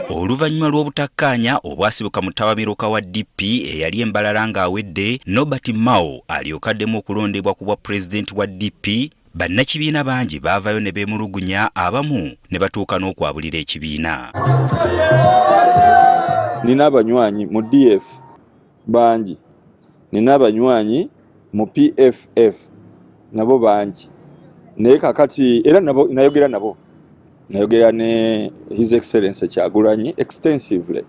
Oluvannyuma lw'obutakkaanya obwasibuka mu ttabamiruka wa DP eyali e Mbarara ng'awedde, Norbert Mao alyoke addemu okulondebwa ku bwa pulezidenti wa DP, bannakibiina bangi baavayo ne beemulugunya, abamu ne batuuka n'okwabulira ekibiina. Nina abanywanyi mu DF bangi, nina abanywanyi mu PFF nabo bangi, naye kakati era nabo nayogera nabo, nayogera ne His Excellency Kyagulanyi extensively,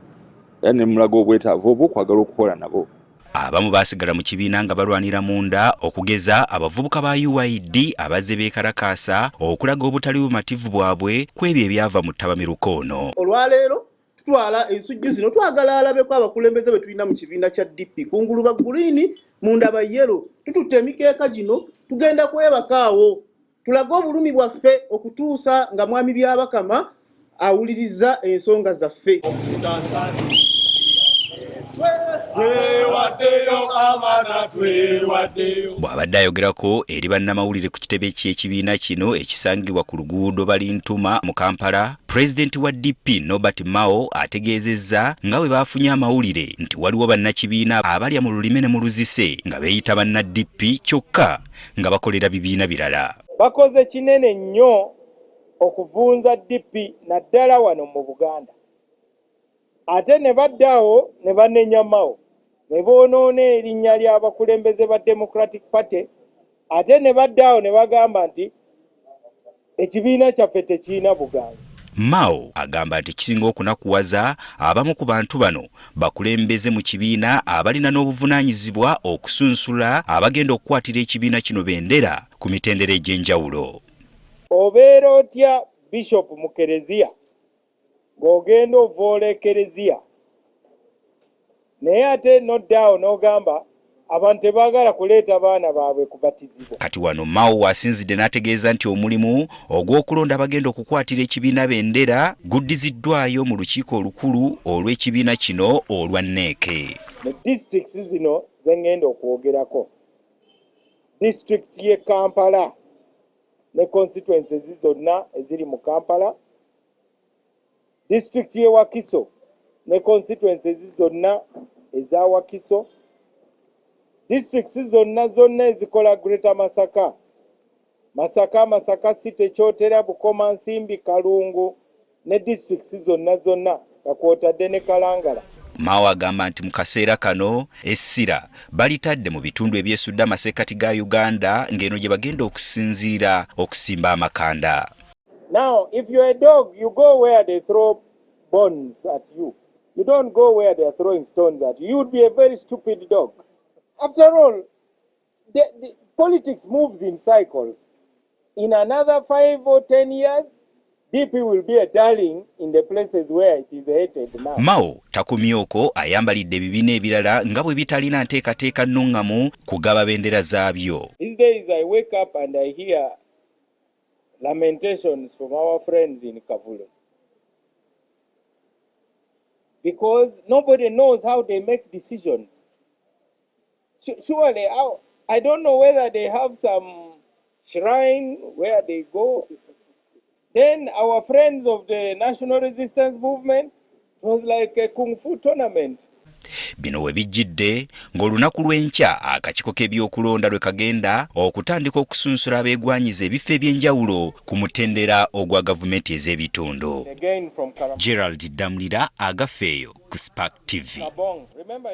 era ne mulaga obwetaavu obw'okwagala okukola nabo. Abamu baasigala mu kibiina nga balwanira munda, okugeza abavubuka ba UYD abazze beekalakaasa okulaga obutali bumativu bwabwe ku ebyo ebyava mu ttabamiruka ono. Olwaleero tutwala ensujju zino, twagala alabeko abakulembeze be tulina mu kibiina kya DP. Kungulu ba green, munda ba yellow. Tututte emikeeka gino, tugenda kwebaka awo tulage obulumi bwaffe okutuusa nga Mwami Byabakama awuliriza ensonga zaffe. Bw'abadde ayogerako eri bannamawulire ku kitebe ky'ekibiina kino ekisangibwa ku luguudo Balintuma mu Kampala, pulezidenti wa DP Norbert Mao ategeezezza nga bwe baafunye amawulire nti waliwo bannakibiina abalya mu lulime ne mu luzise nga beeyita banna DP kyokka nga bakolera bibiina birala. Bakoze kinene nnyo okuvunza DP naddala wano mu Buganda, ate ne badda awo ne banenya Mao ne boonoona erinnya ly'abakulembeze ba Democratic Party, ate ne badda awo ne bagamba nti ekibiina kyaffe tekirina buganzi. Mao agamba nti kisinga okunakuwaza abamu ku bantu bano bakulembeze mu kibiina abalina n'obuvunaanyizibwa okusunsula abagenda okukwatira ekibiina kino bendera ku mitendera egy'enjawulo. Obeera otya bishop mu kereziya ng'ogenda ovoola ekereziya, naye ate n'oddaawo n'ogamba abantu tebaagala kuleeta baana baabwe kubatizibwa? Kati wano Mao wasinzidde n'ategeeza nti omulimu ogw'okulonda abagenda okukwatira ekibiina bendera guddiziddwayo mu lukiiko olukulu olw'ekibiina kino olwa NEC. Mu disitulikiti zino ze ŋŋenda okwogerako, disitulikiti y'e Kampala ne constituencies zonna eziri mu Kampala, disitulikiti y'e Wakiso ne constituencies zonna eza Wakiso, disitulikiti zonna zonna ezikola Greater Masaka, Masaka, Masaka City, Kyotera, Bukomansimbi, Kalungu ne disitulikiti zonna zonna nga kw'otadde ne Kalangala. Mao agamba nti mu kaseera kano essira balitadde mu bitundu ebyesudde amasekkati ga Uganda, ng'eno gye bagenda okusinziira okusimba amakanda. Now, if you're a dog, you go where they throw bones at you. You don't go where they are throwing stones at you. You would be a very stupid dog. After all, the politics moves in cycles. In another 5 or 10 years, DP will be a darling in the places where it is hated now. Mao takomye okwo, ayambalidde ebibiina ebirala nga bwe bitalina nteekateeka nnuŋŋamu kugaba bendera zaabyo. These days I wake up and I hear lamentations from our friends in Kavule, because nobody knows how they make decisions. Surely, I don't know whether they have some shrine where they go. Then our friends of the National Resistance Movement was like a kung fu tournament. Bino we bijjidde ng'olunaku lw'enkya akakiiko k'ebyokulonda lwe kagenda okutandika okusunsula abeegwanyiza ebifo eby'enjawulo ku mutendera ogwa gavumenti ez'ebitundu. Again from Gerald Damulira, agafeeyo ku Spark TV. Karabong. Remember